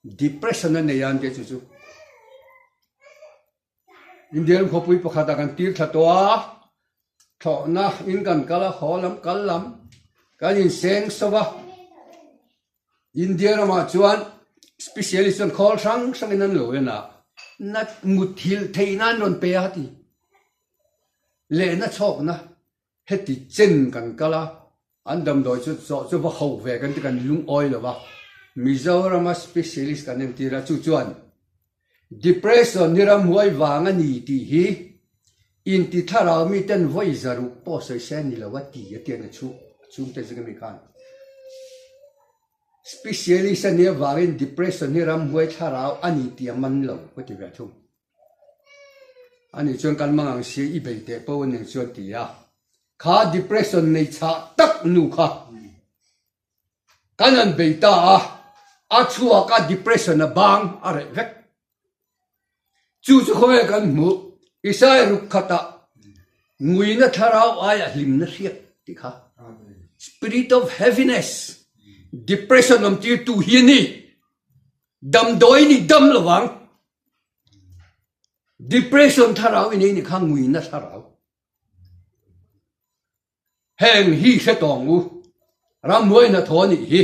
Depression a nei a an tih chu chu. India ram khawpui pakhatah kan tir thla tawh a, thlawhna in kan kal a, haw lam kal lam kan inseng so va. India ramah chuan specialist chuan khawl hrang hrangin an lo en a, na muthilh theih nan rawn pe a ti. Lehna chhawkna heti chen kan kal a, an damdawi chu zawh chu va ho ve kan ti kan lungawi lo va, Mizorama specialist kan entir a, chu chuan depression hi ramhuai vang a ni tih hi inti thlarau miten vawi zaruk pawh sawi se ni lo a ti a ti a ni chhung chhungte zinga mi khan specialist a nia vangin depression hi ramhuai thlarau a ni tih a man lo ka ti ve thung. Ani chuan kan mang ang sia i bei teh pawh aniang chuan ti a, kha depression nei chhah tak nu kha kan han bei ta a, a chhuak a depression a bang a reh vek. Chu chu khawnge kan hmuh Isai ruk khatah nguina thlarau aia hlimna hriat tih kha spirit of heaviness depression awm tirtu hi a ni. Damdawi ni dam lovang. Depression thlarau i nei ni kha nguina thlarau. Heng hi hre tawng u. Ramhuai hnathawh a nih hi.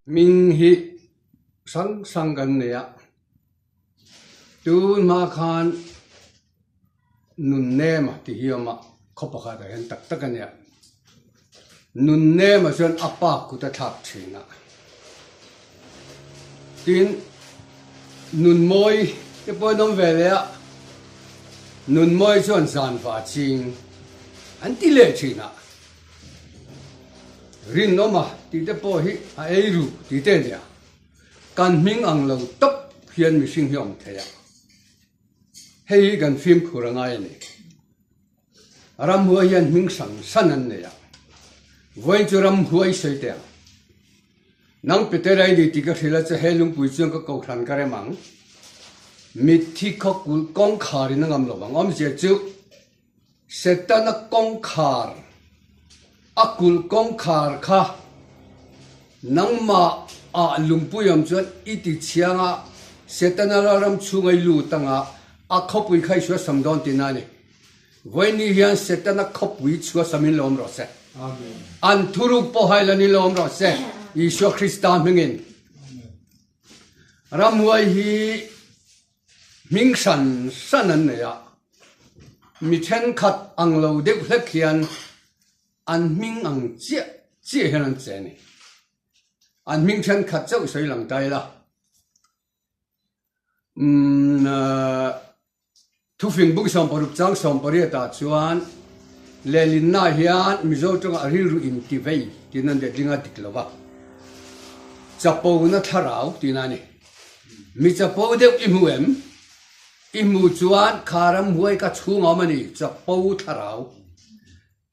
Hming hi hrang hrang kan nei a. Tun hma khan Nunnema tih hi a awm a, khaw pakhat ah hian tak tak a nia. Nunnema chuan a pa kut a thlak thin a. Tin, Nunmawi te pawh an awm ve leh a, Nunmawi chuan zanva ching an ti leh thin a. Rinawma tih te pawh hi a ei ru tih te a nia. Kan hming ang lo tawp hian mihring hi a awm thei a. Hei hi kan fimkhur a ngai a ni. Ramhuai hian hming sang san an nei a, vawiin chu ramhuai sawi teh ang. Nang Peter a i ni tih ka hrilh a che, he lungpui chuan ka kohhran ka rem ang. Mitthi khaw kulh kawngkhar in a ngam lo vang. Awmzia chu Setana kawngkhar, a kulh kawngkhar kha nangmah ah lungpui awm chuan i ti chhiang a, Setana ram chhunga i lut anga a khawpui kha i suasam dawn tihna a ni. Vawiini hian Setana khawpui chhuasamin lo awm rawh se. An thuruk pawh hai lanin lo awm rawh se, Isua Krista hmingin. Ramhuai hi Hming hran hran an nei a, mi thenkhat ang lo deuh hlek hian an hming ang chiah chiah hian an che a ni. An hming thenkhat chauh sawi lang ta ila. Umm Thufing buk 60 chang 18 ah chuan lehlinna hian Mizo tawngah rilru intivei tiin an letling a dik lo va, chapona thlarau tihna a ni. Mi chapo deuh i hmu em? I hmu chuan kha ramhuai ka chhung a awm a ni, chapo thlarau.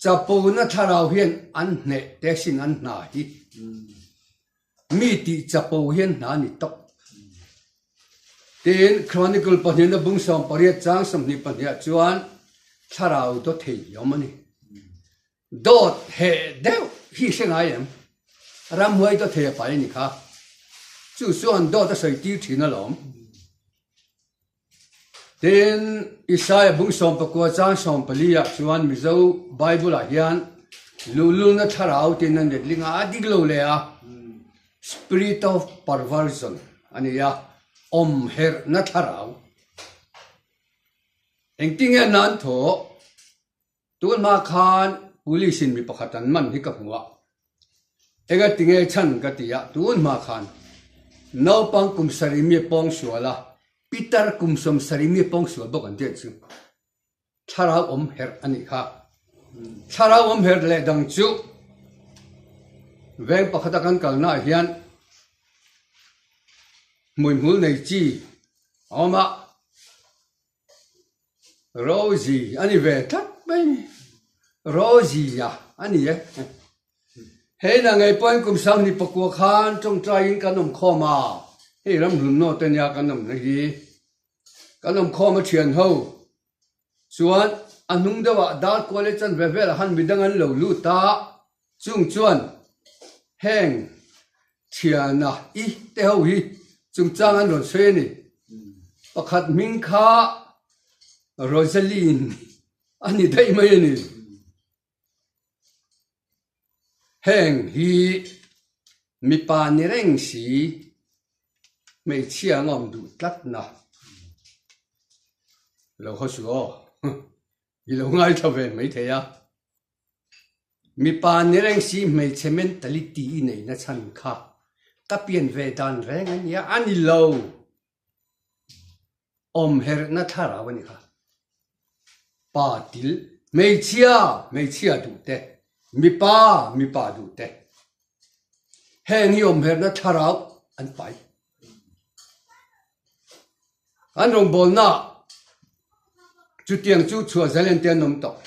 Chapona thlarau hian an hneh te sin an hna hi. Mi tih chapo hian hna a ni tawp. Tin, Chronicle pahnihna bung 18 chang 22 ah chuan thlarau daw thei a awm a ni. Dawt heh deuh hi hre ngai em? Ramhuai dawt thei a pai a ni kha. Chu chuan dawt a sawi tir thin alawm. Tin, Isaia bung 14 chang 14 ah chuan Mizo Bible ah hian luhlulna thlarau tiin an letling a, a dik lo leh a, Spirit of perversion a ni a, awmherhna thlarau. Engtinge nan thawh? Tun hma khan police in mi pakhat an man hi ka hmu a, enga tinge chhan ka ti a, tun hma khan naupang kum sarih mi pawng sual a, pitar kum 70 mi pawng sual bawk an tiang chu thlarau awm herh a nih kha. Thlarau awm herh leh dang chu veng pakhata kan kalna ah hian hmuihmul nei chi a awm a. Rosie a ni ve tlat mai ni. Rosie a a ni e. Hei na ngei pawhin kum 29 khan tawngtaiin kan awm khawm a, hei ramhlun naw te nia kan awmna hi. Kan awm khawm a thian ho chuan a hnung deuhah dar kual e chan ve velah khan midang an lo lut a. Chung chuan heng thiana i te ho hi chungchang an rawn sawi a ni. Pakhat hming kha Rosaline a ni daih mai a ni. Heng hi mipa ni reng si hmeichhia an awm duh tlatna lo haw suh aw. I lo ngaithla ve mai thei a. Mipa ni reng si hmeichhe mentality i neihna chhan kha ka pian ve dan reng a nia, a ni lo. Awm herhna thlarau a ni kha. Pa til, hmeichhia, hmeichhia duh te, mipa, mipa duh te. Heng hi awm herhna thlarau an pai. An rawngbawlna chutiang chu chhuah zalen te an awm tawh.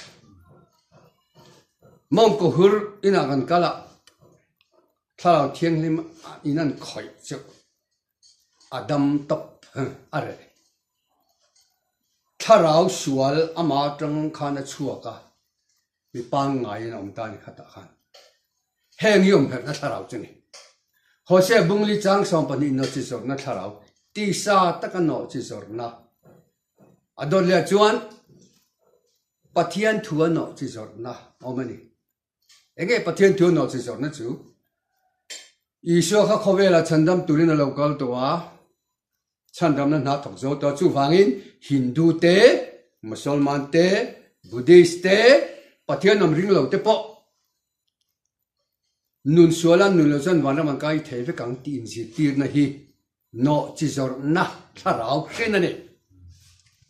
Mawngkaw hur inah kan kal a, thlarau thianghlim in an khawih chu a dam tawp a reh. Thlarau sual ama atang khan a chhuak a, mi pangngaiin a awm ta a ni khatah khan. Heng hi awmherhna thlarau chu a ni. Hosea Bungli chang 12 nawhchi zawrhna thlarau, tisa taka nawhchi zawrhna a dawt leh chuan Pathian thu a nawhchi zawrhna a awm a ni. Enge Pathian thu a nawhchi zawrhna chu? Isua kha khawvela chhandam turin a lo kal tawh a, chhandamna hna thawk zo tawh a, chuvangin Hindu te, Mosolman te, Buddhist te, Pathian awm ring lo te pawh Nun suala nun lo chuan vanram an kai thei vek ang tih inzirtirna hi nawh chi zawrhna thlarau hrin a ni.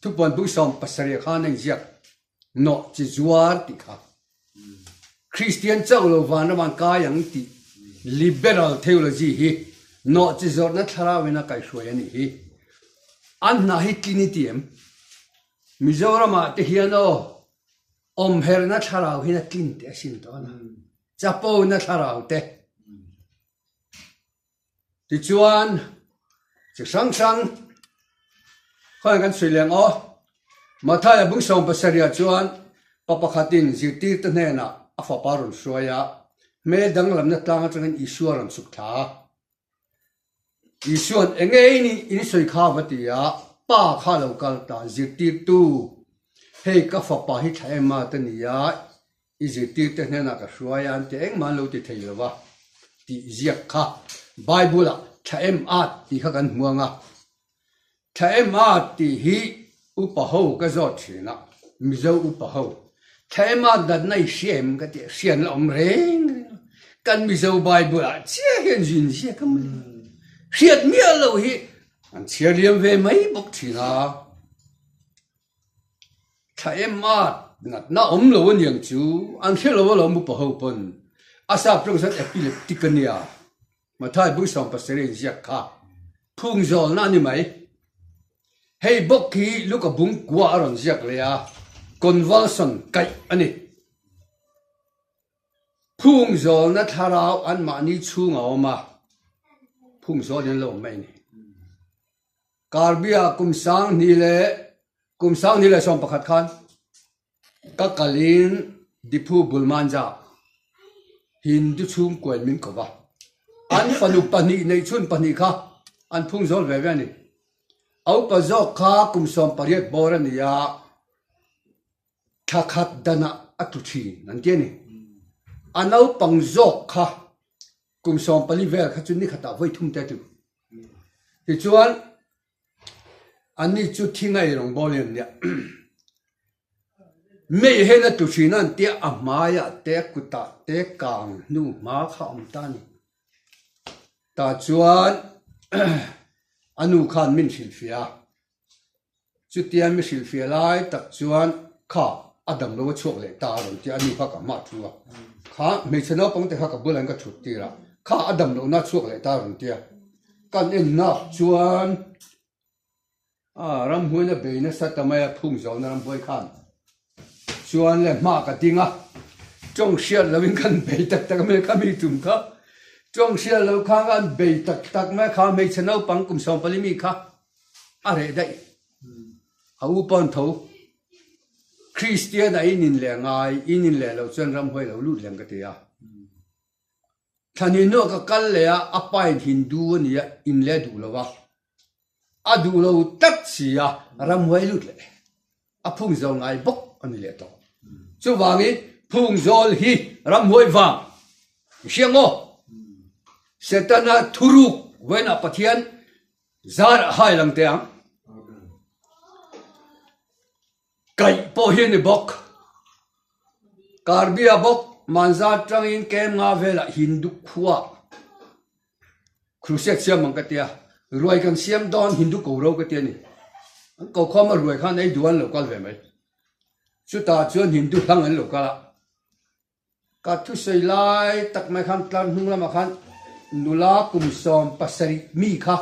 Thupuan bung 70 khan a inziak nawh chi zuar tih kha. Kristian chauh lo vanram an kai ang tih liberal theology hi nawh chi zawrhna thlarau in a kaihhruai a nih hi. An hna hi tlin i ti em? Mizoramah te hian aw Awmherna thlarau hian a tlin teh a sim dawn a, chapona thlarau te. Tichuan, chi hrang hrang khawiah kan sawi leng aw. Mathaia bung 70 ah chuan pa pakhatin zirtirte hnenah a fapa rawn hruai a, hmel danglamna tlang atangin Isua rawn chhuk thla a. Isua'n eng nge i nih in sawi kha va ti a, Pa kha lo kal ta, zirtirtu, hei ka fapa hi thla em a ta nia, i zirtirte hnenah ka hruai a an ti engmah an lo ti thei lo va tih ziak kha Bible-ah thla em at tih kha kan hmu ang a. Thla em a tih hi upa ho ka zawt thin a, Mizo upa ho. Thla em a natna i hria em ka ti a, hrian la awm reng reng a. Kan Mizo Bible ah chiah hian zin ziak a mawle. Hriat miah loh hi an chhiar liam ve mai bawk thin a. Thla em a natna awm lo aniang chu an hre lo alawm upa ho pawn. A sap tawng chuan epileptic a nia. Mathai bung 70 inziak kha phung zawlna a ni mai. Hei bawk hi Luka bung kua a rawn ziak leh a, convulsion kaih a ni. Phung zawlna thlarau anmahni chhung a awm a, phung zawlin an lo awm mai a ni. Karbia kum 2000 leh kum 2011 khan Ka kalin Diphu Bulmanja Hindu chhungkuain min ko va, an fanu pahnih neihchhun pahnih kha an phung zawl ve ve a ni. A upa zawk kha kum 18 bawr a ni a, thla khat danah a tlu thin an ti a ni. A naupang zawk kha kum 14 vel kha chu ni khatah vawi thum te a tlu. Tichuan, Anni chu thi ngei rawngbâwl hi an nia. Mei hian a tlu ṭhin a an tia, a hmaiah te, a kutah te kang hnu hma kha a awm ta a ni. Tah chuan a nu khan min hrilhfiah a, chutia mi hrilhfiah lai tak chuan kha a dam lo a chhuak leh ta a rawn tia, a nu kha ka hmah thu a, kha hmeichhe naupang te kha ka bulah hian ka ṭhut tir a, kha a dam lohna a chhuak leh ta a rawn tia. Kan ennak chuan a ramhuaina bei nasa ta mai a, phung zawhna ramhuai khan chuan le hma ka ding a, tawng hriat loin kan bei tak tak mai a, khami tum kha tawng hriat loh khan kan bei tak tak mai a, kha hmeichhe naupang kum 14 mi kha a reh daih, a u pawn tho Kristian a in in leh ngai, in in leh loh chuan ramhuai lo lut lem ka ti a. Thlani hnuah ka kal leh a, a pain Hindu a nia, in leh a duh lo a. A duh lo tlat si a, ramhuai lut leh a phung zawl ngai bawk a ni leh tawh. Chuvangin phung zawl hi ramhuai vang i hria maw? Setana thuruk vawiinah Pathian zar a hai lang teh ang. Kaih pawh hi a ni bawk. Karbia bawk Manza atangin Kemnga velah Hindu khua Crusade siam ang ka tia, ruai kan siam dawn Hindu ko ro ka ti a ni. An ko khawm a ruai khan ei duh an lo kal ve mai. Chutah chuan Hindu hlang an lo kal a. Ka thusawi lai tak mai khan tlar hnung lamah khan nula kum 70 mi kha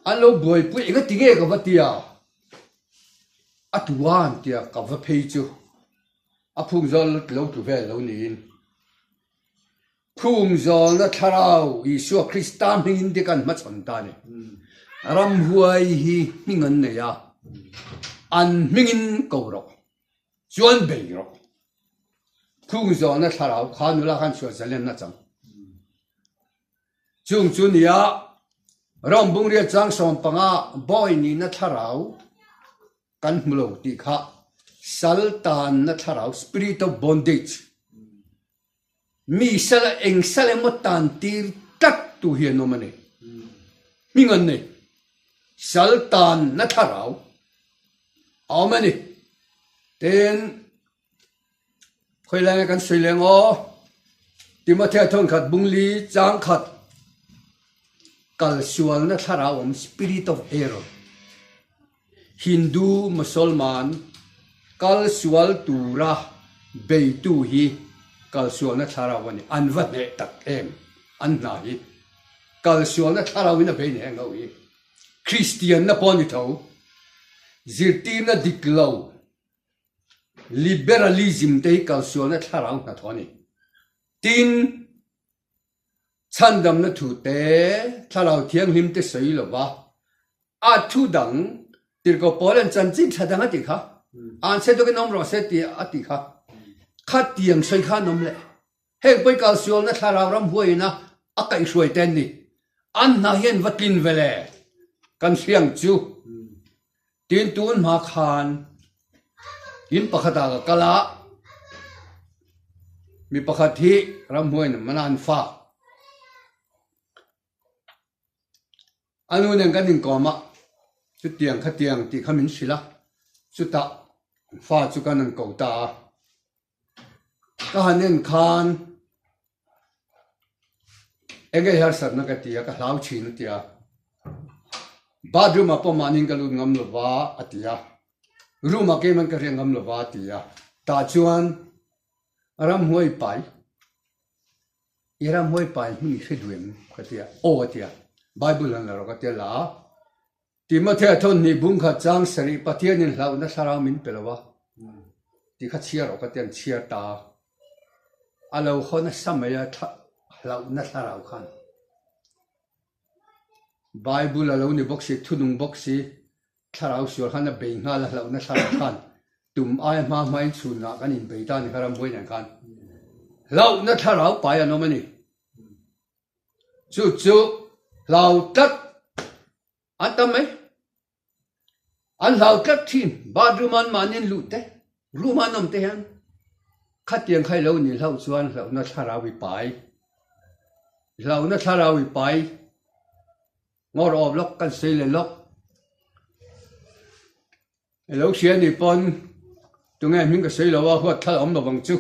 an lo buaipui eng a ti nge ka va ti a, a tu a an ti a, ka va phei chu a phung zawl lo tlu vel lo niin. Phung zawlna thlarau Isua Krista hmingin te kan hmachhawn ta a ni. Ramhuai hi hming an nei a, an hmingin ko rawh, chuan bei rawh. Phung zawlna thlarau kha nula khan chhuah zalenna chang. Chung chu nia Rom bungriat chang 15 bawi nihna thlarau Kan hmu lo tih kha sal tanna thlarau, spirit of bondage, mi sala eng sal emaw tan tir tlat tu hi an awm a ni. Hming an nei. Sal tanna thlarau a awm a ni. Tin, khawi lai nge kan sawi leng aw? Timothea thawnkhat bungli changkhat kalsualna thlarau awm, spirit of error. Hindu Mosolman kal sual tura beitu hi kal sualna thlarau a ni. An va hneh tak em an hna hi. Kal sualna thlarau in a bei hneh ngau hi. Kristianna pawh a ni tho. Zirtirna dik lo liberalism te hi kal sualna thlarau hnathawh a ni. Tin, Chhandamna thu te, Thlarau Thianghlim te sawi lo va, a thu dang Tirhkoh Paula'n chanchin tha dang a tih kha, an chhe dawkin awm rawh se tih a tih kha, khatiang sawi kha an awm leh. Heng pawi kalsualna thlarau ram huaiin a a kaihhruai te an ni. An hna hian va tlin ve le kan hriang chu. Tin tun hma khan in pakhatah ka kal a, mi pakhat hi ramhuaiin an man a, an fa. A nu nen kan inkawm a, chutiang khatiang tih kha min hrilh a, chutah fa chu kan han ko ta a. Ka han en khan eng nge harsatna ka ti a, ka hlau thin a ti a, bathroom ah pawh mahniin ka lut ngam lo va a ti a, room ah keiman ka riak ngam lo va a ti a, tah chuan ramhuai pai i ramhuai pai hmun i hre duh em ka ti a, aw a ti a, bible han la rawh ka ti a la a. Timothea thawhnih bung kha chang sarih Pathianin hlauhna thlarau min pe lo a ti kha chhiar awk a ti an chhiar ta a, a lo haw nasa mai a hlauhna thlarau khan Bible a lo ni bawk si, thunung bawk si, thlarau sual khan a bei nghal a hlauhna thlarau khan tum aia hma hmain chhunah kan inbei ta a ni kha ramhuai nen khan hlauhna thlarau pai an awm a ni. Chu chu hlau tlat an tam mai. An hlau tlat thin. Bathroom an mahni an luh te, room an awm te hian khatiang kha i lo nih hlauh chuan hlauhna thlarau i pai. Hlauhna thlarau i pai ngawr awm lawk kan sawi leh lawk. I lo hria ni pawn tunge hming ka sawi lo a huat thal a awm lovang chu.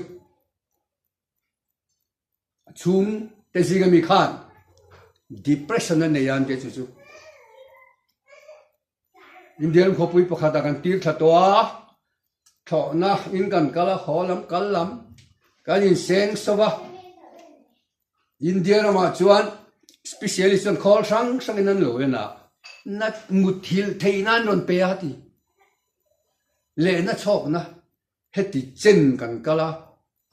A chhung te zinga mi khan depression a nei a an tih chu chu India ram khawpui pakhat ah kan tir thla tawh a, thlawhna in kan kal a, haw lam kal lam kan inseng sawp a, India ramah chuan specialist chuan khawl hrang hrang in an lo en a, na muthilh theih nan rawn pe a ti lehna chhawkna. Heti chen kan kal a,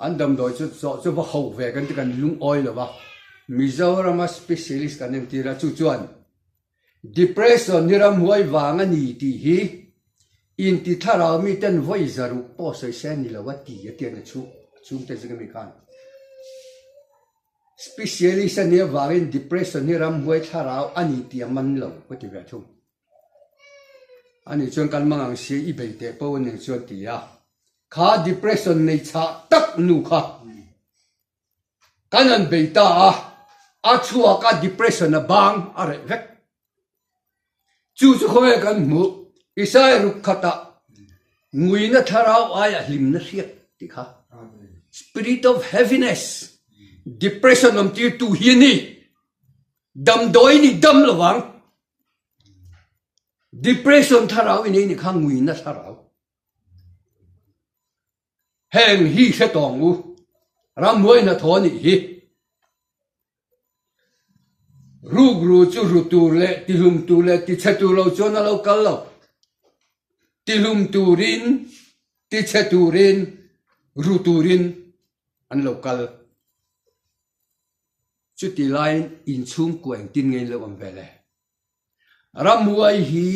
an damdawi chu zawh chu va ho ve kan ti kan lungawi lo va, Mizorama specialist kan entir a, chu chuan depression hi ramhuai vang a ni tih hi inti thlarau miten vawi zaruk pawh sawi se a ni lo a ti a ti a ni chhungte zinga mi khan. Specialist a nih avangin depression hi ramhuai thlarau a ni tih a man lo ka ti ve thung. Ani chuan kan mang ang sia i bei teh pawh aniang chuan ti a, kha depression nei chhah tak nu kha kan han bei ta a, a chhuak a depression a bang a reh vek. Chu chu khawnge kan hmuh Isaiah ruk khatah nguina thlarau aia hlimna hriat tih kha spirit of heaviness depression awm tirtu hi a ni. Damdawi ni dam lovang. Depression thlarau i nei ni kha nguina thlarau. Heng hi hre tawng u, ramhuai hnathawh a nih hi. Rukru chu ru tur leh tihlum tur leh tichhe tur lo chuan a lo kal lo. Tihlum turin, tichhe turin, ru turin an lo kal. Chuti laiin inchhungkua engtin nge in lo awm ve le? Ramhuai hi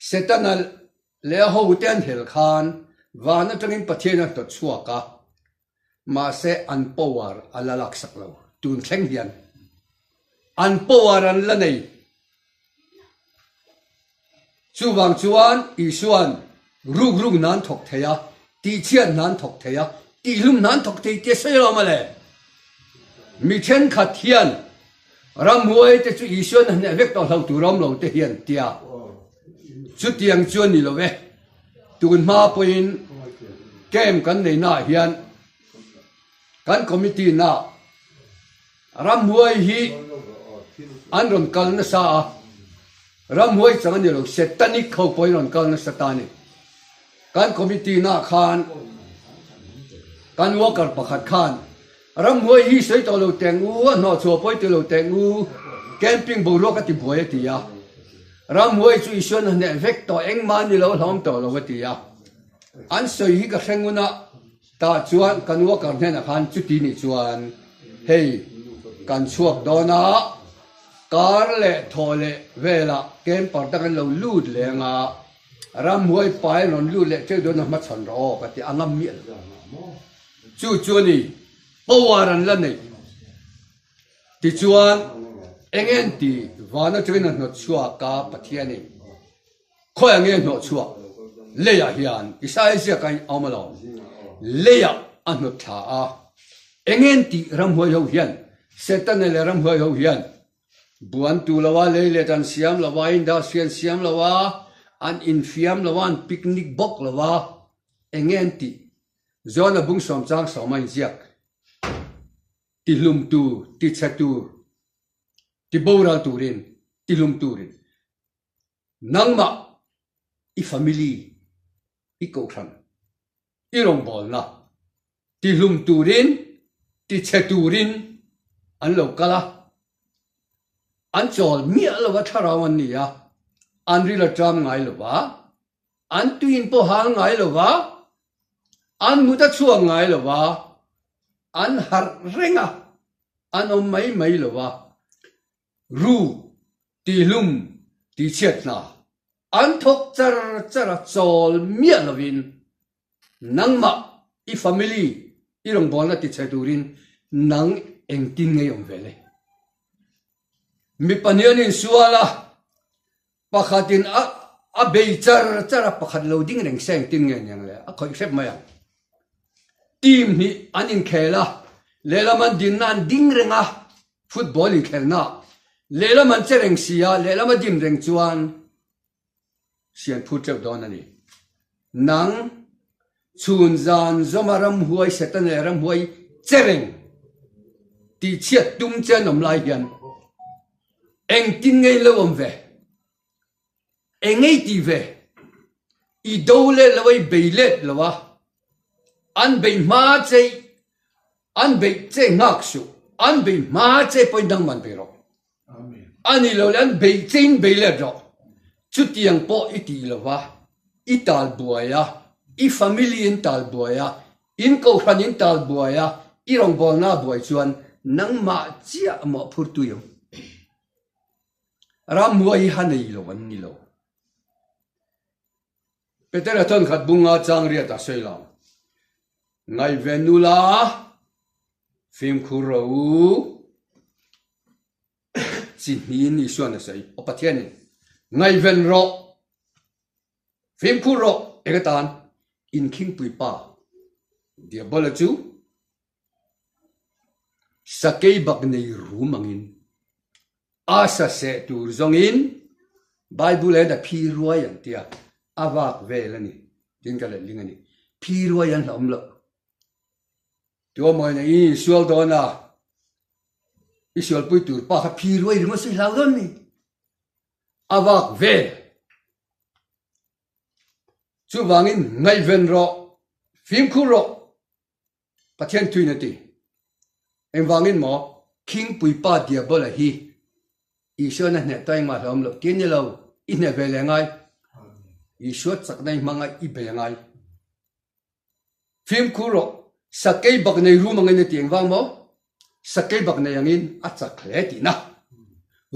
Setana leh a hote an hel khan van atangin Pathian a hnawt chhuak a, mahse an power a la laksak lo. Tun thleng hian an power an la nei. Chuvang chuan Isua'n ruk ruk nan thawk thei a, tihchhiat nan thawk thei a, tihlum nan thawk thei tih a sawi lo mawle. Mi thenkhat hian Ramhuai te chu Isua'n a hneh vek tawh hlo tur awm lo te hian tia. Chutiang chu a ni lo e. Tun hma pawhin camp kan nei naah hian kan committee naah ramhuai hi an rawn kal nasa a, ramhuai chang a ni lo, satanic ho pawhin rawn kal nasa ta a ni. Kan committee naah khan kan worker pakhat khan Ramhuai hi sawi tawh lo teng u, a hnawhchhuah pawi ti lo teng u, camping boruak a ti buai a ti a. Ramhuai chu Isuan a hneh vek tawh engmah ni lo hlawm tawh lo a ti a. An sawi hi ka hre ngun a, tah chuan kan worker hnenah khan chuti nih chuan hei kan chhuak dawn a, kar leh thaw leh velah camper dang an lo lut leng a, ramhuai pai an rawn lut leh teuh dawn a hmachhawn rawh aw ka ti a ngam miah lo. Chu chu a ni, power an la neih. Tichuan, eng en ti van atangin a hnawt chhuak a Pathianin khawi ang nge hnawh chhuak? Leiah hian Isaiah ziak a awm alawm. Leiah a hnawt thla a. Eng en ti ramhuai ho hian, Setana leh ramhuai ho hian buan tu lo a, lei let an siam lo a, industry an siam lo a, an infiam lo a, an picnic bawk lo a, eng nge an tih? John-a bung sawmchang sawma inziak, Tihlum tur, tichhe tur, tiboral turin, tihlum turin, nangmah, i family, i kohhran, i rawngbawlna, tihlum turin, tichhe turin an lo kal a, an chawl miah lova thlarau an ni a, an ril a ṭam ngai lova, An tuin pawh hal ngai lo va, an mut a chhuak ngai lo va, an harh reng a, an awm mai mai lo va, ru, tihlum, tihchhiat hna an thawk char char a, chawl miah lovin nangmah i family i rawngbawlna tichhe turin nang engtin ngei awm ve le? Mipa hnian insual a, Pakhatin a a bei char char a, pakhat lo ding reng se engtin nge niang le, a khawih hrep mai ang. Team hnih an inkhel a, lehlam an dinna an ding reng a, football inkhelna lehlam an che reng si a, lehlam a din reng chuan sian phut teuh dawn a ni. Nang chhun zan zawma ramhuai Satan leh ramhuai che reng tihchhiat tum che an awm lai hian Engtin ngei lo awm ve? Eng ngei ti ve? I do let lo a, i bei let lo a, an bei hma che i, an beih che nghak suh, an bei hma che pawhin dangman bei rawh. A ni lo le an beih che in bei let rawh. Chutiang pawh i tih lo va, i tal buai a, i family in tal buai a, In kohhran in tal buai a, i rawngbawlna a buai chuan nangmah chiah mawhphurtu i awm. Ramhuai hi ha nei lo an ni lo. Petera thawnkhat bunga chang riat a sawi lo. Ngaihven nula. Fimkhur rawh u. Chi hniin Isuan a sawi, Aw Pathianin, ngaihven rawh, fimkhur rawh, eng atan inkhingpui pa Diabola chu sakei bak nei rum angin a sa seh tur zawngin Bible hian a phi ruai an tia, a vak vel a ni, tiin ka letling a ni. Phi ruai an hlauhawm loh. Tuamawiin i insual dawn a, i sualpui tur pa kha phi ruai ringawt se i hlau dawn mi? A vak ve. Chuvangin ngaihven rawh, fimkhur rawh, Pathian thuin a ti. Engvangin maw Khingpui pa Diabola hi Isuan a hneh ta engmah hlauhawm loh ti a ni lo, i hneh ve leh ngai. Isua chakna i hmanga i bei a ngai. Fimkhur rawh, sakei bak nei rum angin a ti engvang maw? Sakei bak nei angin a chak hle tihna.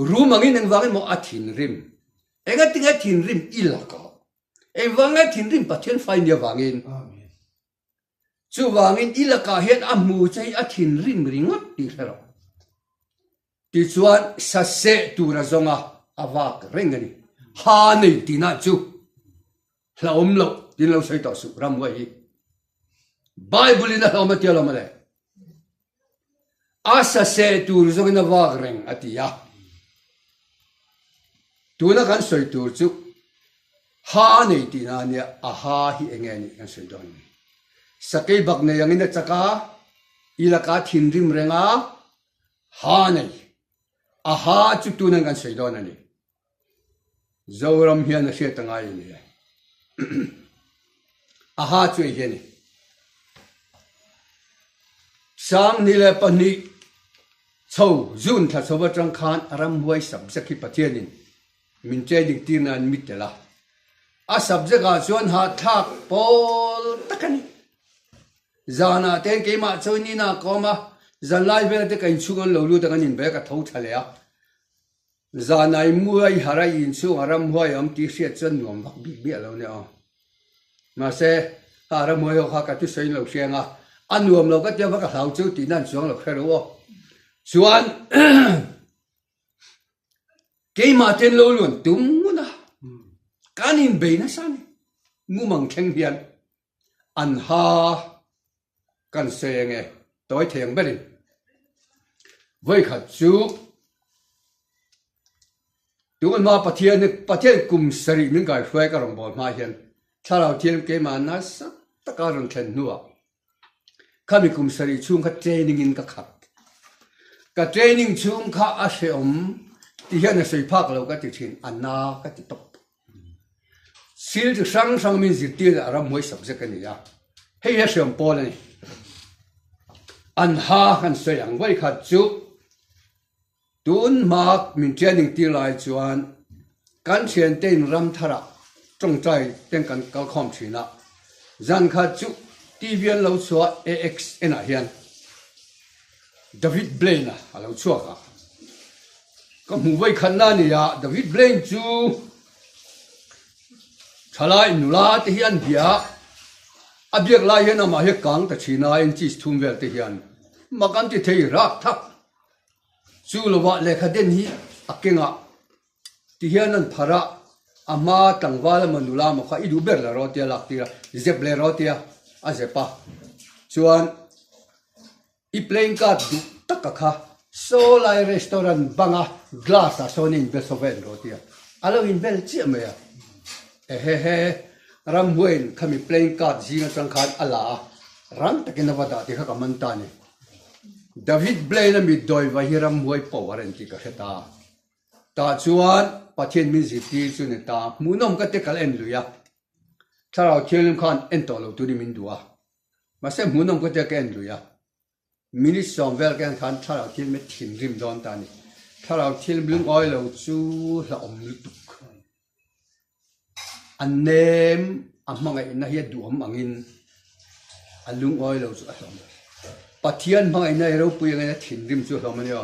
Rum angin engvangin maw a thinrim? Engatinge thinrim i lakah? Engvange thinrim Pathian fai nia vangin? Chuvangin i lakah hian a hmu che hi a thinrim ringawt tih hre rawh. Tichuan saseh tur a zawng a, a vak reng a ni. Ha nei tihna chu hlauhawm loh tin lo sawi tawh suh ramhuai hi. Bible in a hlauhawm a tia lo mawle. A saseh tur zawngin a vak reng a ti a. Tuna kan sawi tur chu ha nei tihna a nia, a ha hi enge a nih kan sawi dawn a ni. Sakei bak nei angin a chak a, i laka thinrim reng a, Ha nei. A ha chu tunan kan sawi dawn a ni. Zoram hian a hriat a ngai a ni e. A ha chu ei hi a ni. Sangni leh pahnih chho June thla chho atang khan ramhuai subject hi Pathianin min training tir nan mi tel a. A subject ah chuan hahthlak pawl tak a ni. Zanah te keimah chuan inah ka awm a, zanlai vel te ka inchhung an lo lut a kan inbe ka tho tha leh a. Zanah i mu a i harh a i inchhung a ramhuai a awm tih hriat chuan nuam vak bik miah lo nia aw. Mahse, kha ramhuai ho kha ka thusawi in lo hriang a, a nuam lo ka tia va ka hlau cheu tihna an chuang lo hre lo aw. Chuan keimah te an lo luan tum ngun a, kan inbei nasa a ni, mumang thleng hian. An ha kan sawi ange tawi thei ang berin vawikhat chu tun hma Pathian Pathian kum sarih min kaihruai ka rawn bawl hma hian thlarau thiam keimah nasa taka rawn thlen hnuah khami kum sarih chhung kha training in ka khat ka training chhung kha a hrehawm ti hian a sawi phak lo ka ti thin a na ka ti tawp. Thil chi hrang hrang min zirtir leh a ramhuai subject a ni a, hei hi a hriam pawl a ni. An ha kan sawi ang vawi khat chu tun hma min training tir lai chuan kan thiante in ram tharah tawngtai ten kan kal khawm thin a, zan khat chu TV an lo chhuah AXN ah hian David Blaine-a a lo chhuak a, ka hmuh vawi khatna a ni a, David Blaine chu thalai nula te hi an bia a, a biak lai hian amah hi a kang ta thin a, inches thum vel te hian mak an ti thei rak thak, chu lovah lehkha den hi a kengah ti hian an phar a, a hma tlangval emaw nula emaw kha i duh ber la rawh tia lak tir a, zep leh rawh tia a zep a, chuan. I playing card duh tak a kha saw lai restaurant banga glass ah sawn i inbe saw vel rawh tia a lo inbel chiah mai a ehehe ramhuaiin khami playing card zing atang khan a la a rang takin a va dah tih kha ka man ta a ni David Blaine a mit dawiva hi ramhuai power an tih ka hre ta tah chuan Pathian min zirtir chu ni ta hmuhnawm ka te kal en lui a thlarau thianghlim khan en tawh lo turin min duh a. Mahse hmuhnawm ka tia ka en lui a, minute sawm vel ka en khan thlarau thil mi thinrim dawn ta a ni. Thlarau thil lungawi lo chu hlauhawm lutuk. A nem a hmangaihna hi a duhawm angin a lungawi lo chu a hlauhawm. Pathian hmangaihna hi ropui angin a thinrim chu a hlauhawm a nia.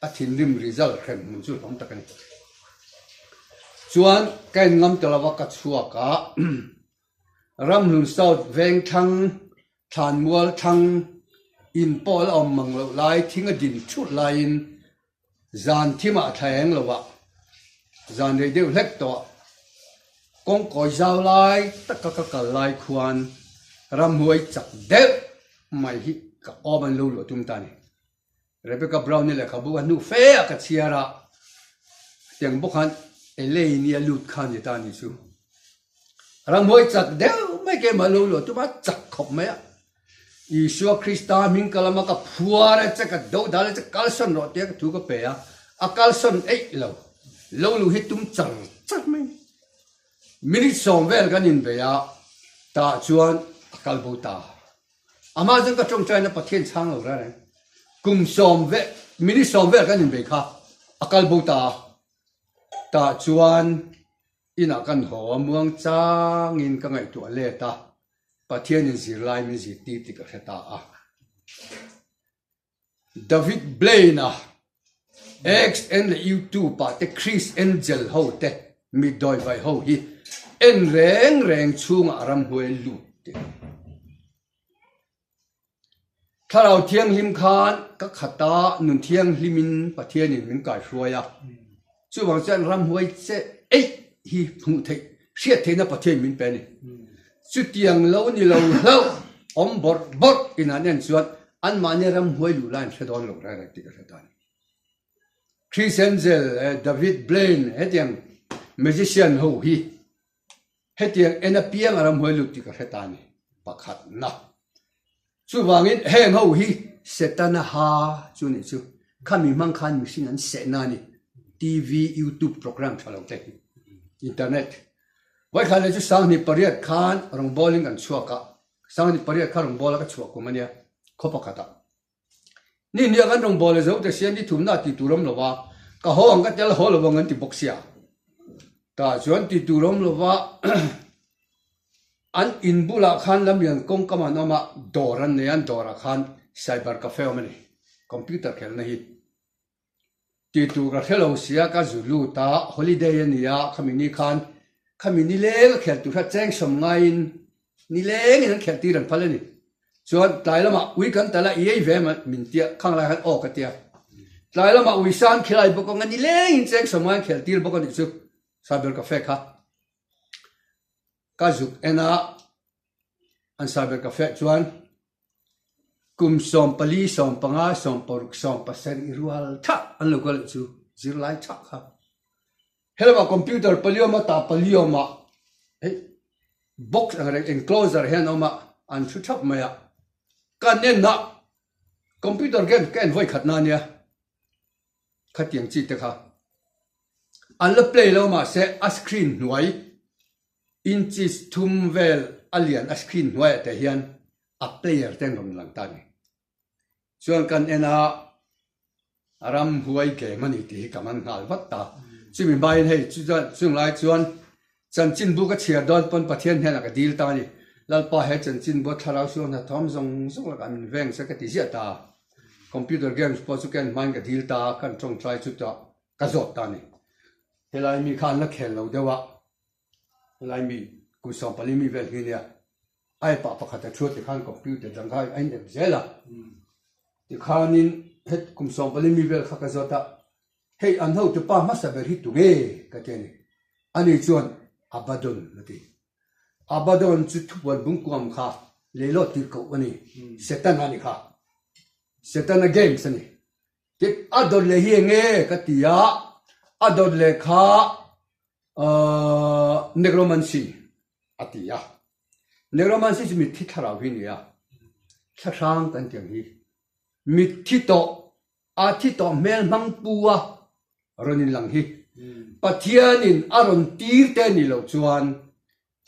A thinrim result hrem hmun chu hlauhawm tak a ni. Chuan ka en ngam ta lova ka chhuak a. Ramhlun South Vengthlang, Thlanmual Thlang. In pawh la awm mang loh lai thing a din thut laiin zan thimah thla eng lo ah zan rei deuh hlek tawh kawngkawi zau lai taka ka kal lai khuan ramhuai chak deuh mai hi ka awm an lo luah tum ta a ni. Rebecca Brown-i lehkhabu a hnu fe a ka chhiar a, tiang bawk khan Elaine-i a lut kha a ni ta a ni chu. Ramhuai chak deuh mai keimah lo luah tum a chak khawp mai a. Isua Krista hming ka lama ka phuar a che, ka do dal a che, kalsawn rawh tia ka thu ka pe a, a kalsawn eih lo. Lo luh hi tum char char mai. Minute sawm vel kan inbei a, tah chuan a kal bo ta. Amah chuan ka tawngtaina Pathian chhang lo reng reng. Kum sawm ve, minute sawm vel kan inbei kha a kal bo ta a. Tah chuan inah kan haw a, muang changin ka ngaihtuah let a, Pathianin zirlai min zirtir tih ka hre ta a. David Blaine-a XN leh YouTube-ah te Criss Angel ho te mitdawi vai ho hi en reng reng chhungah ramhnuai lut tih a ni. Thlarau Thianghlim khan ka khat a, nun thianghlimin Pathianin min kaihruai a, chuvang chuan ramhnuai che eih hi hmuh theih, hriat theihna Pathian min pe a ni. Chutiang lo ni lo hlauh awm bawrh bawrh in an en chuan anmahni ramhnuai luh lai an hre dawn lo reng reng tih ka hre ta a ni. Criss Angel leh David Blaine hetiang magician ho hi hetiang en apiang a ramhnuai lut tih ka hre ta a ni pakhatna. Chuvangin heng ho hi Setana ha chu nih chu khami hmang khan mihring an sehna a ni TV, YouTube program tha lo te hi internet. Vawikhat leh chu Sanghnih pariat khan rawngbawlin kan chhuak a, Sanghnih pariat kha rawngbawla ka chhuah kum a nia khaw pakhatah. Ni hniah kan rawngbawla zo te siam ni thumna ti tur awm lo va, ka haw ang ka tel haw lo ang an ti bawk sia. Tah chuan ti tur awm lo va an in bulah khan lamlian kawngkam an awm a, dawr an nei a, an dawrah khan cyber cafe awm a ni, computer khelna hi. Ti tur ka hre lo sia ka zu lut a, holiday a ni a, khami ni khan khami nileng a khelh tur kha cheng sawm ngaiin nilengin an khelh tir an phal a ni. Chuan tlai lamah ui kan tal a, i ei ve em min tia, khang lai khan aw ka tia. Tlai lamah ui san khilai bawk anga nilengin cheng sawm ngaiin khelh tir bawk a nih chu cyber cafe kha. Ka zuk en a, an cyber cafe chuan Kum 14, 15, 16, 17 i rual thah an lo kal leh chu zirlai thah kha. Helamah computer pali awm a, tah pali awm a, hei box ang reng enclosure hian awm a, an thu thap mai a. Kan en a, computer game ka en vawi khat na nia, khatiang chi te kha. An la play lo mahse a screen hnuai Inches thum vel a lian a screen hnuaiah te hian a player te an rawn lang ta a ni. Chuan kan en a, ramhuai game a ni tih hi ka man nghal vat ta. Chumi hmain hei chuan chung lai chuan chanchinbu ka chhiar dawn pawn Pathian hnenah ka dil ta a ni. Lalpa he chanchinbua thlarau sual hnathawm zawng zawng lakah min veng se ka ti ziah ta a. Computer games pawh chu ka en hmain ka dil ta a, kan tawngtai chutah ka zawt ta a ni. Helai mi kha an la khel lo deuh a. Helai mi kum 14 mi vel hi nia ai pah pakhat a thu tikhan computer dang kha a in ep zel a tikhanin het kum 14 mi vel kha ka zawt a hei an hotu pa hmasa ber hi tunge ka ti a ni ani chuan Abaddon a ti Abaddon chu thupuan bungkuam kha leilawt tir koh a ni Setana a ni kha Setana games a ni Tin a dawt leh hi enge ka ti a a dawt leh kha Necromancy a ti a. Necromancy chu mitthi thlarau hi a ni a, thlahrang kan tih ang hi. Mitthi tawh, a thi tawh hmel hmang pu a rawn inlang hi. Pathianin a rawn tir te a nih loh chuan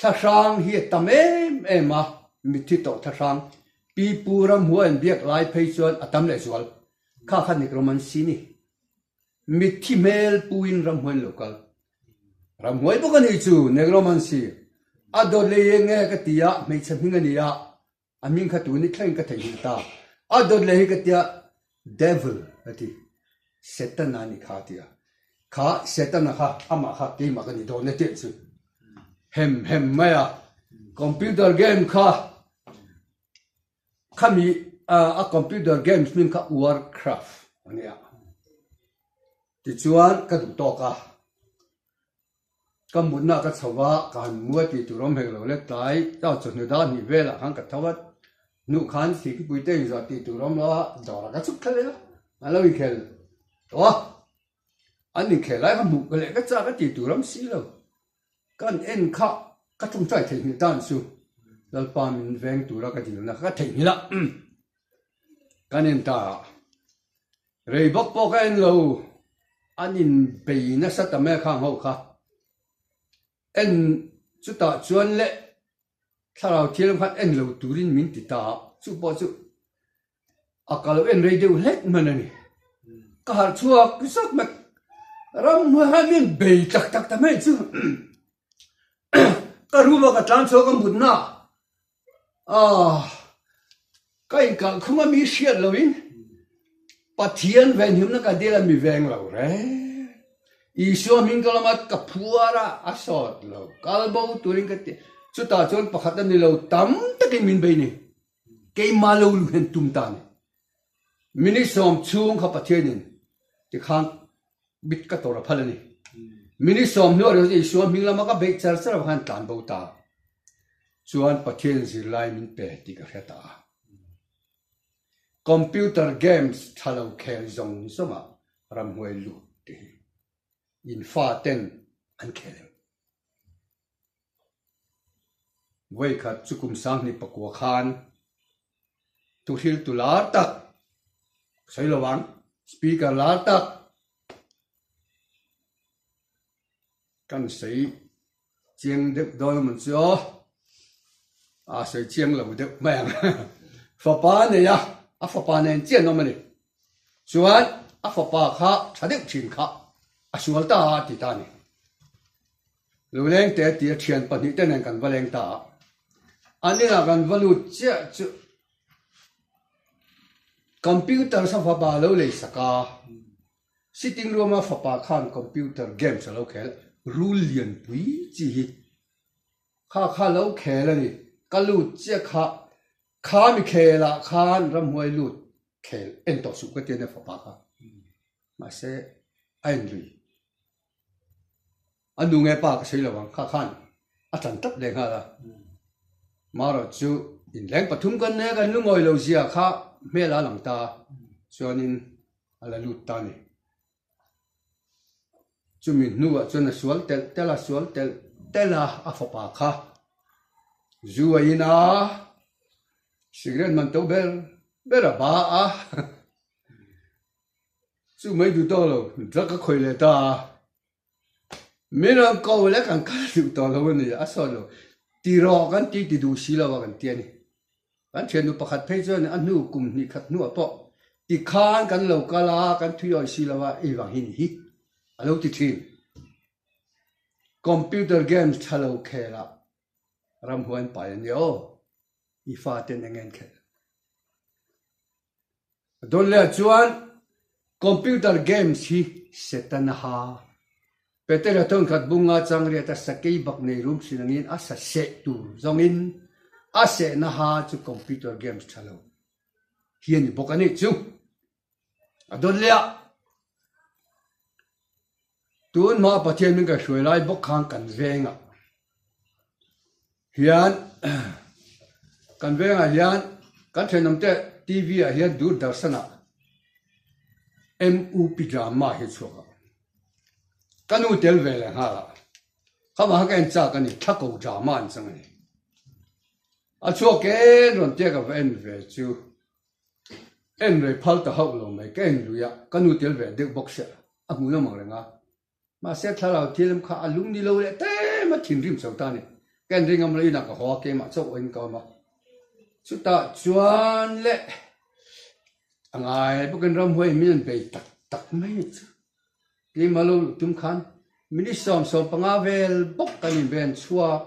thlahrang hi a tam em em a, mitthi tawh thlahrang. Pi Pu Ramhua inbiak lai phei chuan a tam lehzual. Kha kha Necromancy ni. Mitthi hmel puin ramhuai an lo kal. Ramhuai bawk a nih chu, Negromancy. A dawt leh eng nge ka ti a, hmeichhe hming a ni a, a hming kha tun i thleng ka theihnghilh ta. A dawt leh hi ka ti a, Devil a ti. Setana a nih kha a ti a. Kha Setana kha amah kha keimah ka ni dawn e tih chu. Hem hem mai a. Computer game kha khami A computer games hming kha Warcraft a nia. Tichuan ka duh tawk a. Ka mutna ka chho a, ka han mu a tih tur awm hek lo le tlai chawhnu dar hnih velah khan ka tho a, hnuh khan thingpui te inzawh tih tur awm lo a, dawrah ka chhuk thla leh a, an lo inkhel tawh a. An inkhel lai kha hmuh ka leh ka chak a tih tur awm si lo. Kan en kha ka tawngtai theihnghilh tan chu Lalpa min veng tura ka dilna kha ka theihnghilh a, kan en ta a, rei bawk pawh ka en lo, an inbei nasa ta mai a khang ho kha en chutah chuan leh Thlarau thiam khan en lo turin min ti ta a, chu pawh chu a ka lo en rei deuh hlek hman a ni. Ka harh chhuak zawk mai, ramhnuai khan min bei tak tak ta mai chu ka room ah ka tlan chhuak a mutna ah ka inkalh khum a mi hriat loin Pathian venhimna ka dil a mi veng lo reng. Isua hming ka lama ka phuar a, a sawt lo. Kal bo turin ka ti. Chutah chuan pakhat a ni lo, tam takin min bei ni. Keimah lo lu hian tum ta ni. Minute 10 chhung kha Pathianin tikhan bit ka tawrh a phal a ni. Minute 10 hnuah ringawt Isua hming lama ka beih char char avang khan tlan bo ta. Chuan Pathianin zirlai min pe tih ka hre ta a. Computer games tha lo khel zawng zawngah ramhuai lut te hi in fa ten an khel em? Vawikhat chu kum 2009 khan thuhriltu lar tak sawi lo ang, speaker lar tak Kan sawi chiang deuh dawn a mawn chu aw, a sawi chiang lo deuh mai ang. Fapa a nei a, a fapa nen chian awm a ni. Chuan a fapa kha tha deuh thin kha a sual ta a ti ta a ni. Luleng te tia thian pahnih te nen kan va leng ta a, an inah kan va lut chiah chu computer sa fapa lo lei sak a. Sitting room a fapa khan computer games a lo khel, rul lianpui chi hi kha kha lo khel a ni, ka lut chiah kha, kha mi khel ah khan ramhuai lut khel en tawh suh ka ti a nia fapa kha, mahse a en lui. A nu nge pa ka sawi lo ang, kha khan a tan tlat leh nghal a, marawh chu inleng pathum kan nei a kan lungawi lo zia kha hmel a lang ta chuanin a la lut ta a ni. Chumi hnuah chuan a sual telh telh a, sual telh telh a, a fapa kha zu a in a, cigarette man to ber ber a ba a, chu mai duh tawk lo, drug a khawih leh ta a, min rawn ko leh kan kal duh tawh lo a ni, a sawi lo, ti rawh kan ti ti duh si lo a kan ti a ni. Kan thiannu pakhat phei chuan a hnu kum hnih khat hnuah pawh tikhan kan lo kal a, kan thui awih si lo a, ei vang hi ni hi a lo ti thin. Computer games tha lo khel ah ramhuai an pai a nia aw, i faten eng nge an khelh? Dawn leh chuan computer games hi Setana ha Petera thawnkhat bunga changriata sakei bak nei rum thin angin a sa seh tur zawngin a sehna ha chu computer games tha lo hi a ni bawk a nih chu. A dawn leh a, tun hma Pathian min kaihhruai lai bawk khan kan vengah hian kan vengah hian kan thenawmte TV ah hian Doordarshan ah MUP drama hi a chhuak a, ka nu tel ve leh nghal a, khama kha ka en chak a ni, thla ko drama an chang a ni. A chhuak en rawn tia ka va en ve chu en rei phal ta hauh lo mai, ka en lui a, ka nu tel ve deuh bawk sia, a hmuh nawm ang reng a. Mahse thlarau thil kha a lung ni lo leh tlem a thinrim chho ta a ni. Ka en ring am lo inah ka haw a, keimah chauh awhin ka awm a. Chutah chuan le a ngai bawkin ramhuai min an bei tak tak mai chu. Keimah lo luh tum khan minute 15 vel bawk kan inven chhuak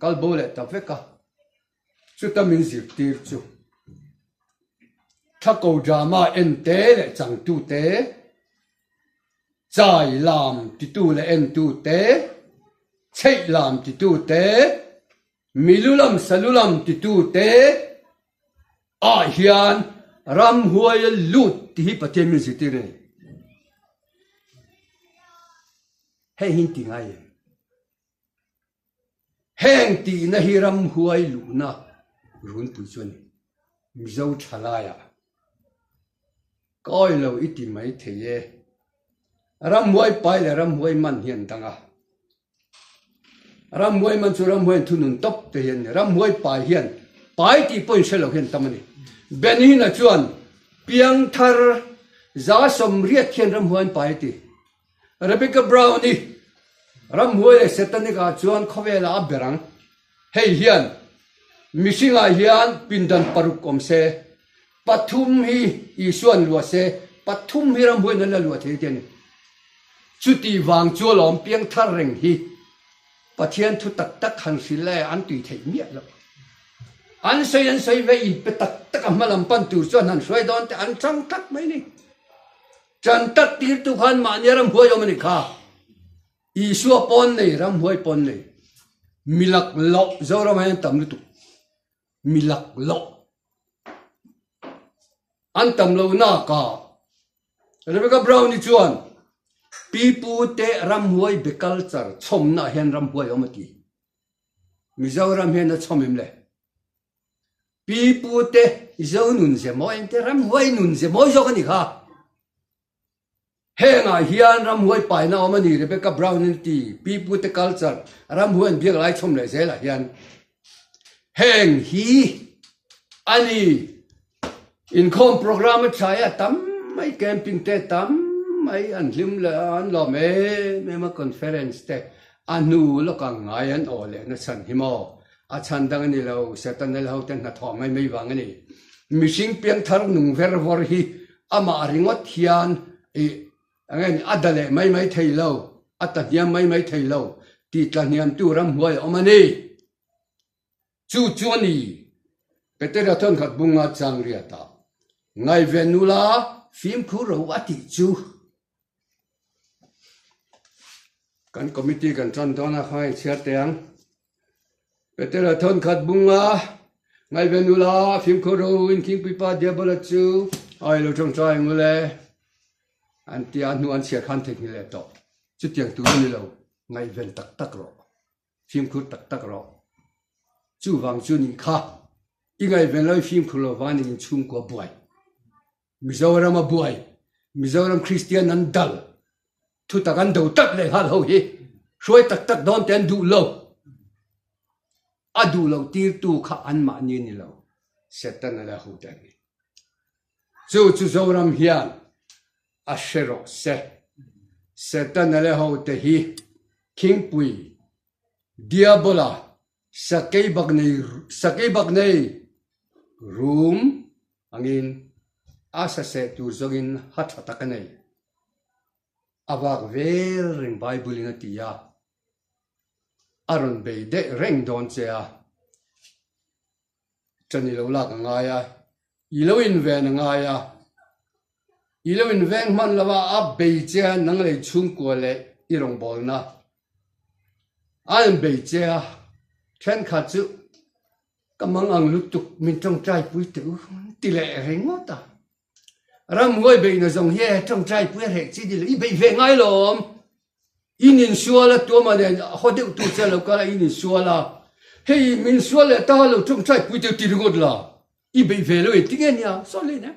kal bo leh ta vek a. Chuta min zirtir chu Thla ko drama en te leh changtu te, Chai lam titu leh entu te, Chheih lam titu te, Milu lam salu lam titu te ah hian. Ramhuai a lut tih hi Pathian min zirtir a ni. Hei hi ti ngai em? Heng tihna hi ramhuai luhna runpui chu a ni. Mizo thalaiah ka awi lo i ti mai thei e. Ramhuai pai leh ramhuai man hi an dang a. Ramhuai man chu ramhuai an thunun tawp te hi an ni. Ramhuai pai hian pai tih pawh inhre lo hian tam a ni. Benhina chuan piangthar 80% hian ramhuai an pai a ti. Rebecca Brown-i ramhuai leh Satanic ah chuan khawvelah a ber ang. Hei hian mihringah hian pindan paruk awm se, pathum hi Isua'n luah se, pathum hi ramhuaiin an la luah thei te a ni. Chuti vang chu alawm piangthar reng hi Pathian thu tak tak han hrilh e an tui theih miah loh. An sawi an sawi ve inpe tak tak a hmalam pan tur chuan han hruai dawn te an chang tlat mai ni. Ṭan tak tirtu khan mahnia ramhuai awm a ni kha. Isua pawn nei, ramhuai pawn nei. Mi lak loh, Zoram hian tam lutuk. Mi lak loh. An tam lo nak a. Rebecca Brown-i chuan pipu te ramhuai be culture chhawmna ah hian ramhuai awm a ti. Mizoram hian a chhawm em le? Pi pu te zo nun ze mawi an ti, ramhuai nun ze mawi zawk a ni kha. Hengah hian ramhuai paina awm a ni, Rebecca Brown in a ti, pi pu te culture, ramhuai an biak lai chhawm leh zelah hian heng hi a ni. Inkhawm programme a thlai a tam mai, camping te tam mai an hlim leh a, an lawm em em a, conference te a hnu lawk ang ngai an awh leh na chhan hi maw? A chhan dang a ni lo, Satan el hote hnathawh mai mai vang a ni. Mihring piangthar nung ver vawr hi amah ringawt hian ih eng nge ni a da leh mai mai thei lo, a ta hniam mai mai thei lo tih tla hniamtu ramhuai a awm a ni. Chu chu a ni, Petera thawnkhat bunga chang riatah ngaihven nula fimkhur ro a tih chu. Kan committee kan tan dawn a kha i chhiar teh ang. Petera thawnkhat bunga ngaihven nula fimkhur ro inkhingpui pa Diabola chu ai lo tawngtai ang ule an tia hnu an chhiar khan theihnghilh leh tawh. Chutiang tur a ni lo, ngaihven tak tak rawh. Fimkhur tak tak rawh. Chuvang chu nih kha i ngaihven lo i fimkhur lo vang ning inchhungkua buai. Mizoram a buai. Mizoram Kristian an dal. Thutak an do tlat leh nghal ho hi. Hruai tak tak dawn te an duh lo. A duh loh tirtu kha anmahni a ni lo. Setana leh a hote an ni. Chu chu Zoram hian a hre rawh se. Setana leh hote hi khingpui Diabola sakei bak nei sakei bak nei rum angin a saseh tur zawngin ha tha tak a nei. A vak vel reng Bible in a ti a, a rawn bei daih reng dawn che a. Ṭan i lo lak a ngai a, i lo inven a ngai a, i lo inveng hman lo a, a bei che a, nang lei chhungkua leh i rawngbawlna a inbei che a, ṭhenkhat chu ka mang ang lutuk min ṭawngṭaipui teh u ti leh ringawt a. Ramhuai beihna zawng hi e ṭawngṭai pui a hreh chi ni lo, i beih ve ngai lo awm. In insual a tuama nen haw deuh tur che lo kal a in insual a, hei min sual leh ta lo ṭawngṭai pui deuh ti ringawt la, i beih ve lo e tinge nia sawn leh nen.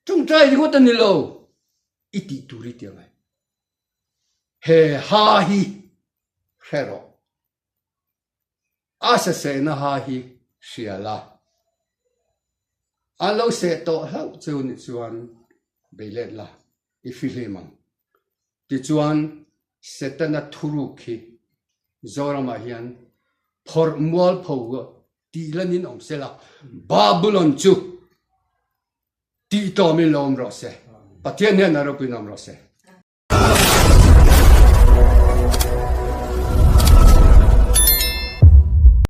Ṭawngṭai ringawt a ni lo, i tih tur i ti angai. He ha hi hre rawh. A sasehna ha hi hria la, an lo seh tawh hlauh cheu nih chuan bei let la, i fihlim ang. Tichuan, Setana thuruk hi Zoramah hian phawrh mualpho tih lanin awm se la, Babulon chu tih tlawmin lo awm rawh se. Pathian hian a ropuiin awm rawh se.